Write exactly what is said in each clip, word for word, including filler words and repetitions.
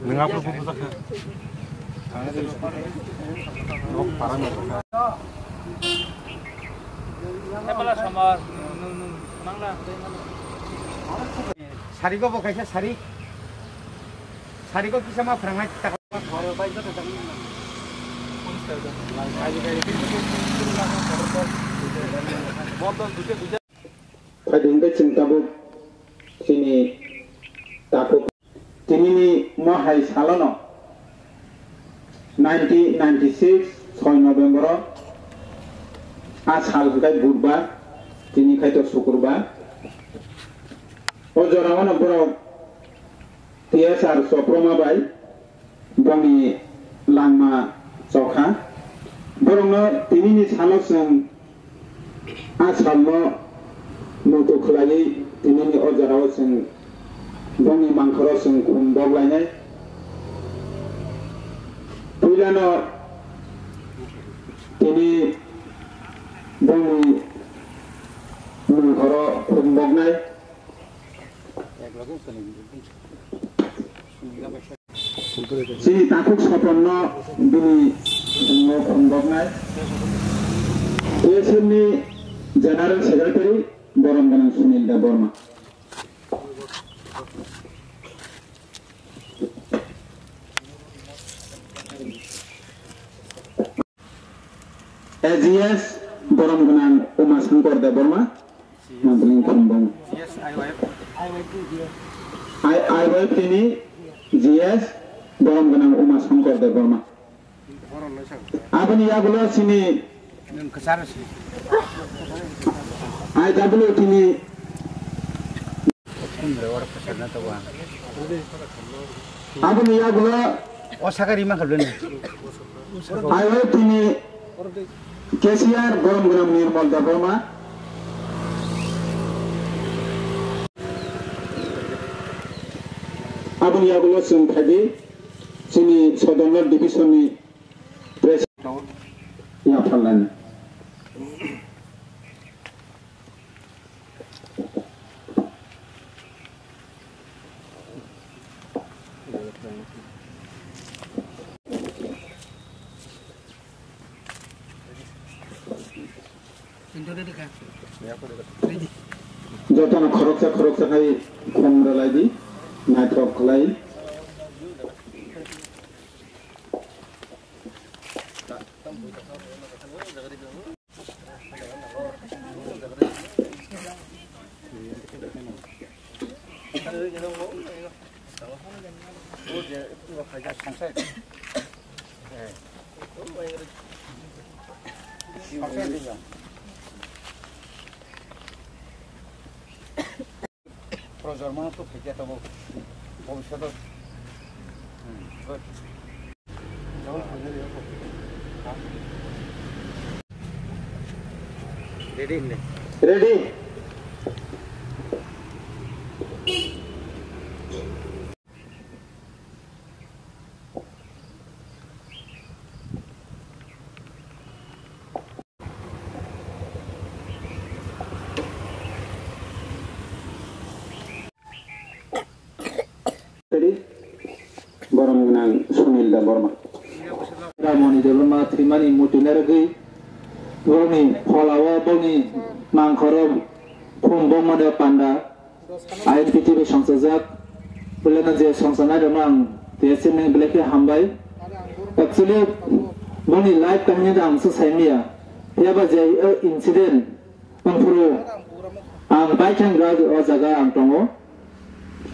Nwng aphuru buphuru jakha. Sarigo bo kaisa sari. Sarigo kisa ma phrang nai ta. Phaidi hwnkhe chwng tabuk chini takhuk. Tinini mohai salono nineteen ninety-six soi November-o, a sal hwnkhe budbar, tini khaito sukurbar. O jorao no borok T S R Choproma bai bongni langma chokha. Borokno tinini salo chwng a salno muitu khlaiwi tinini o jorao chwng bongni mangkhoro chwng khum bok lainai. Puilano tini bongni mangkhoro khum boknai. Chini takhuk Soponno bini mung khum boknai. T S F ni General Secretary borom gwnang Sunil Debbarma. A G S borom gwnang Uma Shankar Debbarma. Mantling Khumbung. I, I Y P ni G S borom gwnang Uma Shankar Debbarma. Aboni yagulo chini I W T ni aboni yagulo o saka rima kha bwleno. I Y P ni K C R borom gwnang Nirmal Debbarma. Aboni yagulo chwng phaidi chini Sodorno division ni press yapharlani. Jotono khoroksa khoroksa khai khum rwlai di, naithok khlai. Projorma to phikya tongo. Bhobishyot o. Hmm, good. Ready hinde. Ready. Borom gwnang Sunil Debbarma. Ramoni Debbarma thwimani muitu narwgwi borokni pholao borokni mangkhoro khum bokmani panda I N P T bai songchajak. Belai no je songchanai rokno ang T S F ni belai khe hambai. Actually, boni life kahini no ang se saimaya. Phiya ba je, eh, incident wngphuru ang bai khe ang o jaga ang tongo.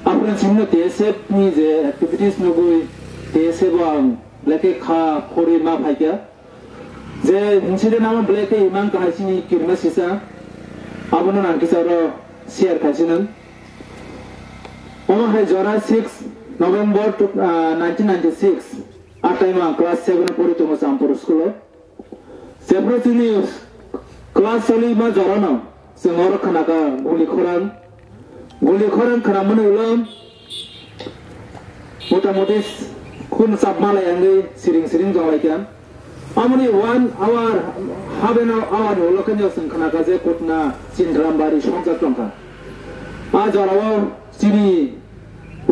Aphuru chini T S F ni je activities nugwi T S F o ang belai khe kha khorwi ma phaikha. Je incident amo belai khe imang kahai chini kirima sisa, abono nang kisa oro share khai sinang. Omo hai jora six November two, ah, nineteen ninety-six, a time ang class seven o pori tongo Champur school o. Jephru chini class choli ma jora no chwng oro khna kha guli khorang. Guli khorang khwnamani ulo motamuti khun chapma lai wngwi siring siring jonglaikha. Amoni one hour, half an hour ni ulo khe chwng khnakha je kotna Chindrambari songjak tongkha. A jorao chini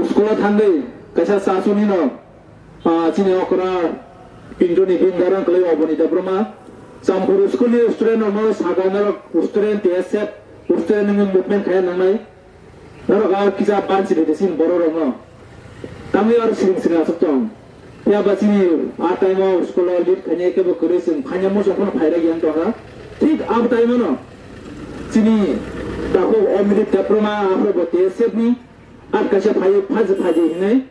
school o thangwi kaisa chasuni no Ah, chini okra Pinto ni bin darang kwlai Oboni Debbarma. Champur school ni student rokno saga norok student T S F student ni movement khaya nangnai. Norok a kisa bansi de sin boro rokno. Tamni ar siring siring asuk tong. Ya ba chini a time o school o lead khanya kebo kwrwi sing khanya mo sokno phaira yang tongkha. Thik ab time no chini dako Omrit Debbarma afro bo T S F ni ar kaisa phai phaji phaji hinai.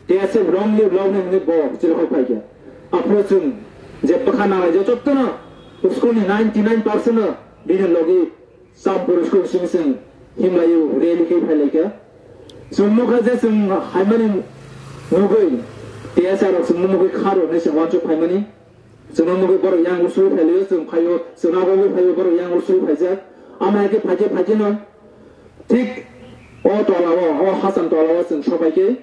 T S F wrongly block ni hwnwi bo chirikhok phai kha. Aphuru chwng je bwkha nalaijak jotono school ni ninety nine percent no bini logi Champur school simi chwng himlaio rally khe phai lai kha. Chwng nukha je chwng haimani nugwi T S R rok chwngno nugwi kharo hinwi chwng uansuk phaimani. Chwngno nugwi borok yang usui phai laio, chwng phaio, chwng abo wi phaio, borok yang usui phaijak. Amo hai khe phai khe phai khe no thik o tola o, o Hassan tola o chwng sobai khe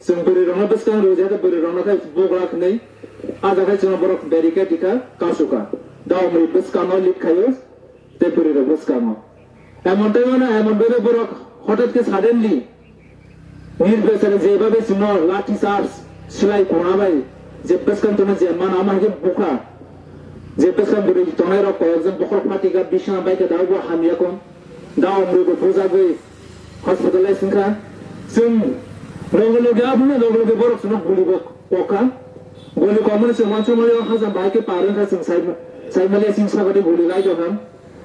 Chwng bwrwi rokno bwskang rw jata bwrwi rokno khe bugla khnwi. A jaga chwng borok barricade rikha, kasukha. Daomri bwskango lit khaio, tei bwrwi rok bwskango. Emon tei mano emon bebe borok hotat khe suddenly nirbesare jebabe chwngno lathi charge, silai kona bai je bwskang tono je mano ama khe bukha. Je bwskang bwrwi tongnai rok koyok jon bokhorok phatika bisna bai khe daobo hamya kon. Daomri bo bujagwi hospitalize wngkha. Chwng loge loge abono loge loge borok chwngno guli bo kokha. Guli kokmani chwng uansukmani o Hassan bahai khe par wngkha chwng sai-, saimaliya chwng sagani guli lai tongkha.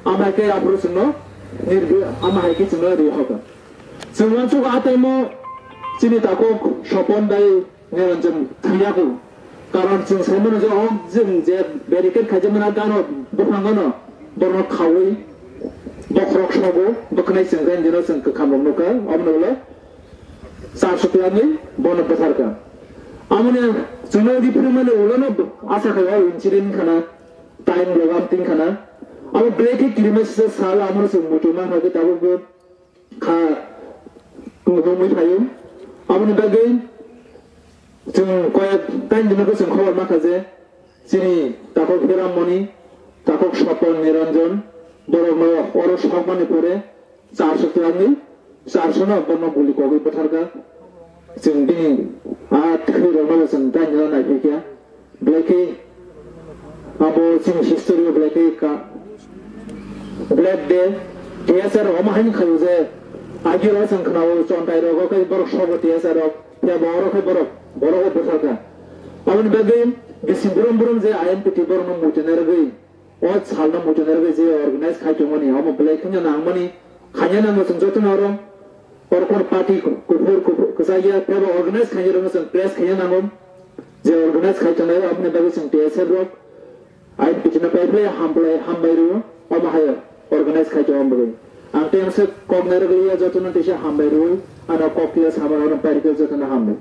Ama hai khe aphuru chwngno nirbi-, ama hai khe chwngno ri hoka. Chwng uansuk a time o chini takhuk Sopon bai Niranjan thwiyaku. Karon chwng saimano je o chwng je barricade khaijakmani gano buphangono borokno khaui bokhorok sogo bwkhnai chwng khe dino chwng kwkham rok nukha. Omono ulo char suklanwi bono bwtharkha. Amoni chwngno riphrwimani ulono asa khai o incident khana time rok am tin khana. Abo belai khe kirima sisa sal amoro chwng muchung mankha khe tabukbo kha tongwi phaio. Aboni bagwi chwng koyek taini dino khe chwng khobor mankha je chini takhuk Hiramoni, takhuk Sopon Niranjan borokno oro sokmani pore charso twlangwi charsono bono guli kogwi bwtharkha. Chwng bini a thwirokno bo chwng taini dino naiphaikha. Belai khe abo chini history o belai khe ka Black Day, T S R omo haino khaio je agirok chwng khnao chontai rogo khe borok sobo T S R rok, phiya bo oro khe borok, borok o bwtharkha. Aboni bagwi bisi burum burum je I N P T borokno muitu narwgwi, o salno muitu narwgwi je organize khai tongmani, omo belai kheno nangmani, khaina nango chwng jotono oro. Oro kono party kuphur, kuphur, kwchak ya, phiya bo organize khaina rokno chwng press khaina nango. Je organize khai tongnai, aboni bagwi chwng T S F rok, I N P T no pai phlai hambai, hambai rwo, omo hai organize khai tongo bagwi. Ang tei ang se kok nai rwgwi ya jotono tisa hambai rwo, ano kok ya sama ano pai rwgwi jotono hambai.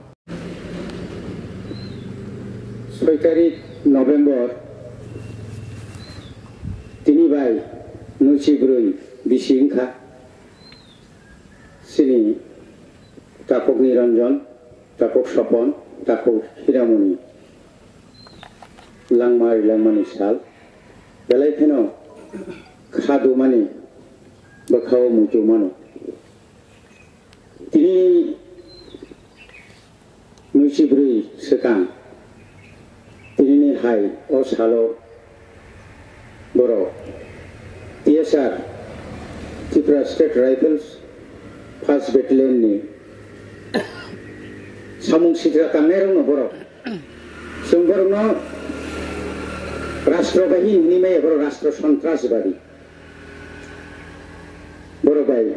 Soi tarik November, tini bai nuchi brwi bisi wngkha. Chini takhuk Niranjan, takhuk Sopon, takhuk Hiramoni langma rilangmani sal, belai kheno khadumani bwkhao muitu mano. Tini nuisi bwrwi swkang. Tinini hai o salo borok T S R, Tripura State Rifles, First Battalion ni samung sitra tangnairokno borok chwng borokno rastro bahini hinwi maya, borok rastro sontrasbadi. Borok bai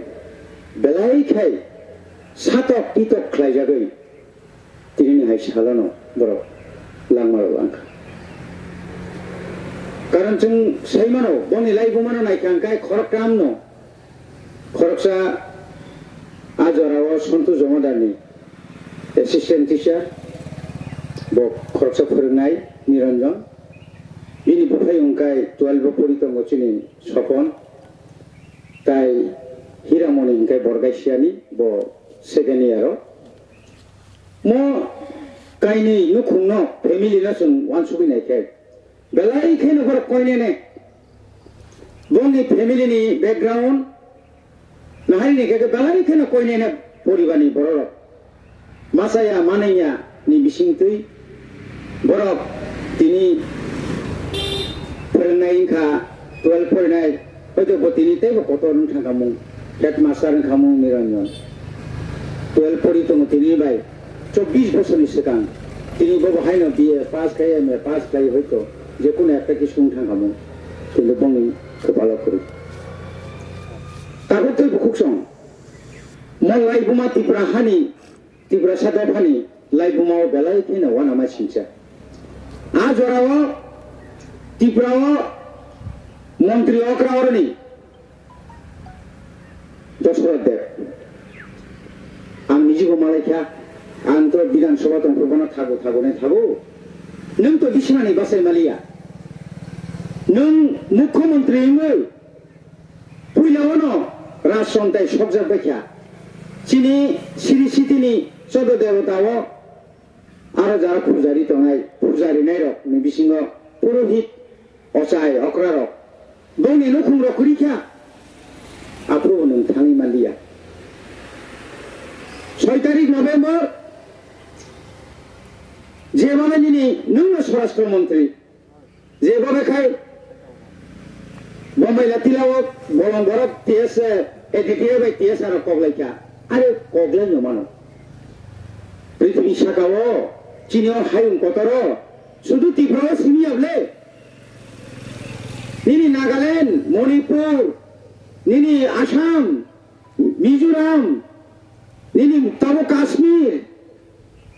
belai khai satok pitok khlaijagwi tinini hai salono borok langmarok langkha. Karon chwng sai mano, boni laibumano naikha hwnkhe khoroktham no, khoroksa a jorao Santosh Jomadarni assistant teacher, bo khoroksa phwrwngnai Niranjan, bini buphai hwnkhe twelve o pori tongo chini Sopon. Tai Hiramoni hingke Borgaisiani bo second year o. Mo kainwi nukhungno family no chwng wansugwi nai khe. Belai kheno borok koinene. Bongni family ni background nahari ni khe belai kheno koinene poribar ni borok rok. Masaya manaya ni bisingtwi borok tini phoringnai wngkha, twelve phorinai, hoito bo tini teibo kotor wng thangkha mung, headmaster wngkha mung Niranjan. Twelve pori tongo tini bai chobbish bosorni swkang, tini bobo haino B A pass khai, M A pass khai, hoito jekunu ekta kisu wng thangkha mung, kintu bongni kwpalo kwrwi. Tabuk tei bukhuk song, mo laibuma Tripura hani Tiprasa dophani laibuma o belai kheno uanama singcha. A jora o Tripura o montri okra oroni Dosoroth Deb. Ang nijibo malaikha, ang to Bidhan Sabha tongphuru bono thago thago nai thago. Nwng to bisinani bachai maliya. Nwng mukhyamantri wngwi Puila ono Rajson tai sokjak baikha. Chini Sri Sitini Chodo Debota o aro jara pujari tongnai, pujari nairok ni bisingo purohit, ochai, okra rok. Bongni nukhung rok kwrwi kha. Aphuru nwng thangwi manliya. Soi tarik November, jebano nini nwngno Swarashtra Montri. Je babe khai Bombay la tilao bolong borok T S, A D T A bai T S R koklai kha. Are koklai no mano. Prithibi saka o, chini o hayung kotor o, sudu Tripura o simi yable. Nini Nagaland, Manipur, nini Assam, Mizoram, nini tabo Kashmir,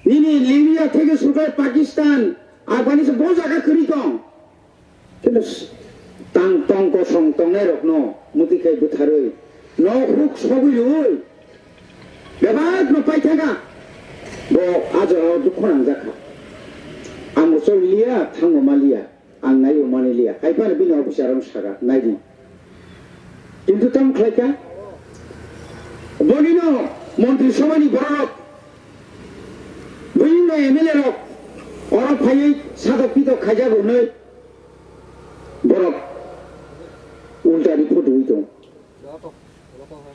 nini Libya theke sukai Pakistan, Afghanistan, bo jaga kwrwi tong. Kintu s-, tang tong kosong tongnai rokno muti khai bwtharwi, nok huk sogwi rwui, bebak no paithaka. Bo a jora o dukhu nangjakha. Ang bo choli liya, thango ma liya. Ang naibo mani liya. Hai phano bini officer rok saka, naidi. Kintu tamo khlai kha? Bonino montri sabhani borok rok, bonino M L A rok, oro phaiwi sadok pitok khaijago hwnwi borok ulta report rwui tongo.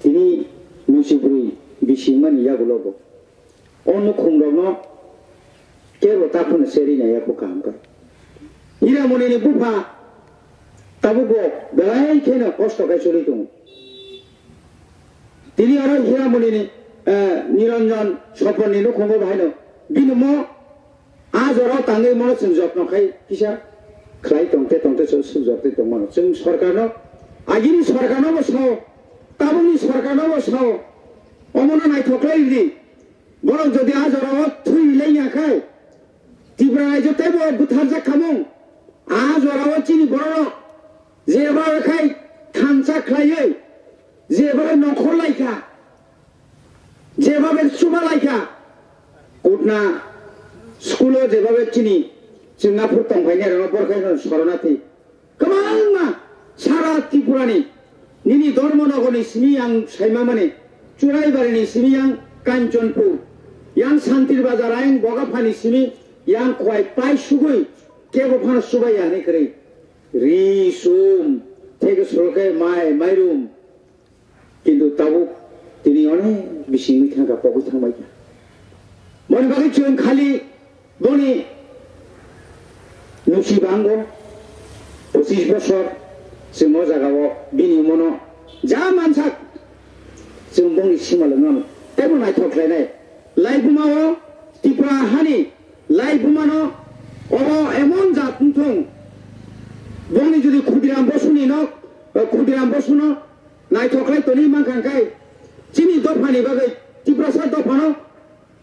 Tini nusi bwrwi bisingmani yagulogo. O nukhung rokno kebo taphano se rina ya kho kaham kha. Hiramoni ni bupha tabuk bo belai kheno kosto khai choli tongo. Tini oro Hiramoni ni, eh, Niranjan Sopon ni nukhungo bahaino bini mo a jora tangwi mo chwng jotno khai kisa khlai tongte tongte chwng swk jotwi tongmano. Chwng sorkarno, agini sorkarno bo sao, tabukni sorkarno bo sao, omono naithok khlai ridi. Borok jodi a jora o thwi lai ya khai, Tripura raijo teibo butharjak khamung. A jora o chini borok rok jeba khai thansa khlaiwi, jeba nokhor lai kha, jeba chuba lai kha. Kutna school o jeba chini Singapore tong phainai rok borok khai soronati. Kwbangma sara Tripurani, nini Dharmanagarni simi yang Saimamani, Churaibarini simi yang Kanchanpur, yang Santir Bazar, yang Bogaphani simi yang Khwai pai sugui, kebo phano subai ya hinwi kwrwi. Ri, sum, theke soroke mai, mairum, Kintu tabuk tini onek bisingwi thangkha, pogwi thangbai kha. Boni bagwi chwng khali boni nusi bango pochis bosor chwng o jagao bini omono ja mansak chwng bongni simalwngno teibo naithok khlainai. Laibuma o Tripura hani laibumano oro emon jat wngthong bongni jodi Khudiram Bosuni nok, Khudiram Bosuno Naithok khlai toni mankha khe chini dophani bagwi Tiprasa dophano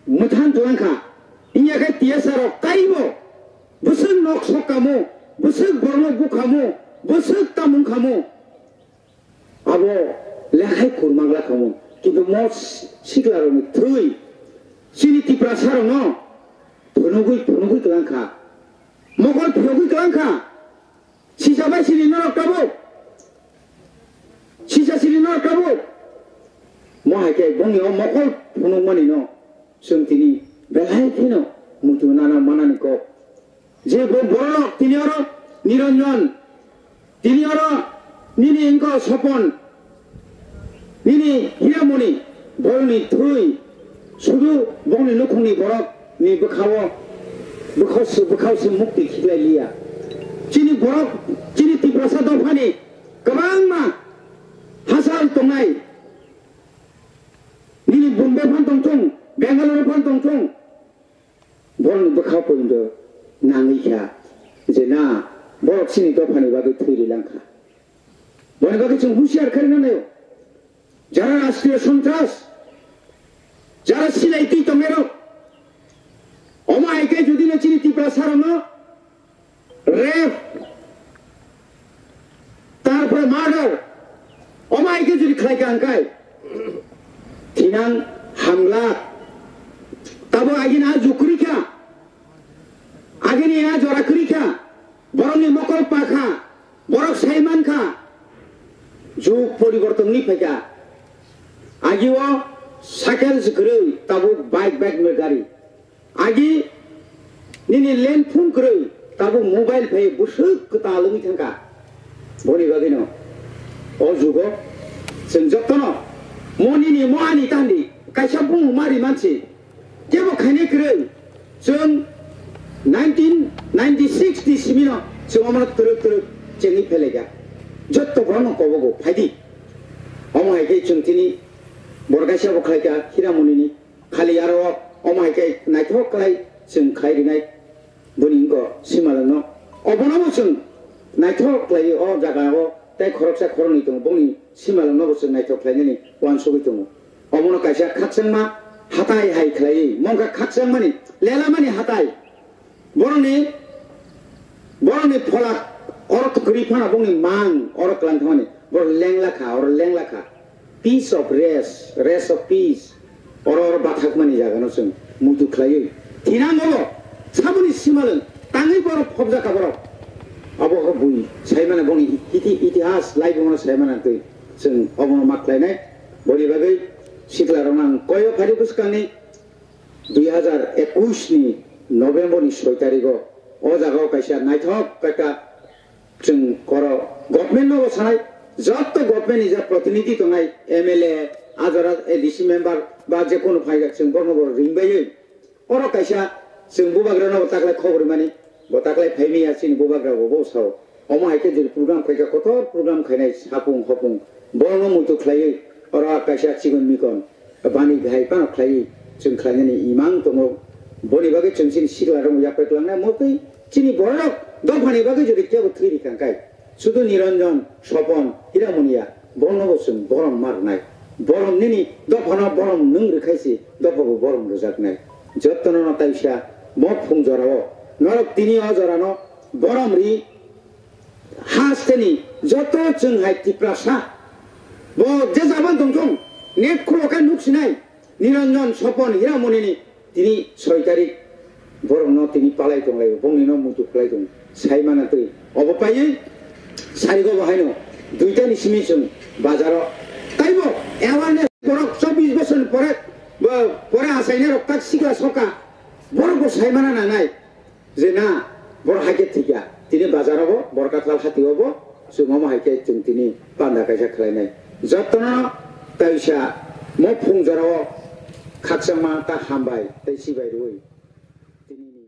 mwthang twlang kha. Wngya khe T S R rok kaibo bwswk nok sok kamo, bwswk borokno bukhamo, bwswk tamung khamo. Abo lekhai khurmangla khamo. Kintu mo siklarokni thwi chini Tiprasa rokno phunugwi phunugwi twlang kha. Mokol phiyogwi twlang kha. Sisa bai sini norok tabuk. Sisa sini norok tabuk. Mo hai khe bongni o mokol phunukmani no chwng tini belai kheno muitu nana manani kok. Je bo borok tini oro Niranjan, tini oro nini wngkha Sopon, nini Hiramoni, borokni thwi sudu bongni nukhungni borokni bwkhao, bwkhao se, bwkhao se mukti khiklai liya. Chini borok, chini Tiprasa dophani kwbangma hachal tongnai. Nini Bombay phan tongthung, Bangalore phan tongthung, borokni bwkha poito nangwi kha je na, borok chini dophani bagwi thwi ri lang kha. Boni bagwi chwng husiar khairino naio. Jara rashtriyo sontras, jara silai twi tongnairok, omo hai khe jodi no chini Tiprasarokno rape, tarpore murder, omo hai khe jodi khlai kha hwnkhe, thinang hamla. Tabo agini a jukri kha, agini a jora kri kha, borokni mokol pa kha, borok sai man kha, jug poriborton ni phai kha. Agi o cycle se kwrwi, tabuk bike, bike ni gari. Agi nini land phone kwrwi, tabuk mobile phai bwswk kwtal wngwi thangkha. Boni bagwino o jugo chwng jotono mo nini mo ani tandi kaisa bumung mari mansi kebo khainai kwrwi. Chwng nineteen ninety-six ni simino chwng omono twrwk twrwk chengwi phelaikha. Jotto borokno kobogo phaidi. Omo hai khe chwng tini borok kaisa bo khlaikha Hiramonini. Khali aro omo hai khe naithok khlai chwng khlai rinai boni wngkha Simalwngno. Obono bo chwng naithok khlai o jaga o tei khoroksa khoroknwi tongo, bongni Simalwngno bo chwng naithok khlainani uansugwi tongo. Obono kaisa khakchangma hatai hai khlaiwi mongkha, khakchangmani lelamani hatai. Borokni, borokni phola oro kwrwi phano bongni mang oro kwlang thangmani. Borok lengla kha, oro lengla kha. Peace of rest, rest of peace. Oro, oro bathakmani jagano chwng muitu khlaiwi thinango bo saboni simalwng tangwi borok phobjakha borok. Abo khe bui saimano bongni iti-, itihas laibumano saimano twi chwng obono ma khlainai. Boni bagwi siklarokno ang koyo phari bwskangni dui hazar ekush ni November ni soi tarigo o jagao kaisa naithok kaita chwng koro government no bo sanai, jotto government ni je protinidhi tongnai, M L A, ajora A D C member ba je kono phaijak chwng borno bo ringbaiwi oro kaisa chwng bubagra no bo taklai khobor mani, bo taklai phaimaya chini bubagra bo, bo sao. Omo hai khe jil program khaikha, kotor program khainai, sapung hopung, borokno muitu khlaiwi oro kaisa chikon mikon bani hai phano khlaiwi chwng khlainani imang tongo. Boni bagwi chwng chini sikla rok yapai twlangnai, motwi chini borok dophani bagwi jodi kebo thwi rikha khe, sudu Niranjan, Sopon, Hiramonia, borokno bo chwng borom ma rwnai. Borom nini dophano borom nwng rwkhaisi, dophabo borom rwjaknai. Jottono no taisa mo phung jorao norok tini o jorano borom ri. Hasteni joto chwng hai Tiprasa bo je jaban tongthong, net khulo khe nuk sinai Niranjan, Sopon, Hiramonini tini soi tarik borokno tini palai tonglaio, bongni no muitu khlai tong sai mana twi. Obo paiwi sarigo bo haino duita ni simi chwng bazaro taibo awareness borok chobbish bosor ni pore bo pore achaina rok tak sikla soka borok bo sai mana nangnai. Je na, borok hai khe thikya. Tini bazar o bo, borok kathal hati o bo, chwng omo hai khe chwng tini panda kaisa khlainai. Jotono kaisa mo phung jora o khakchangma ta hambai tei sibai rwui. Tini ni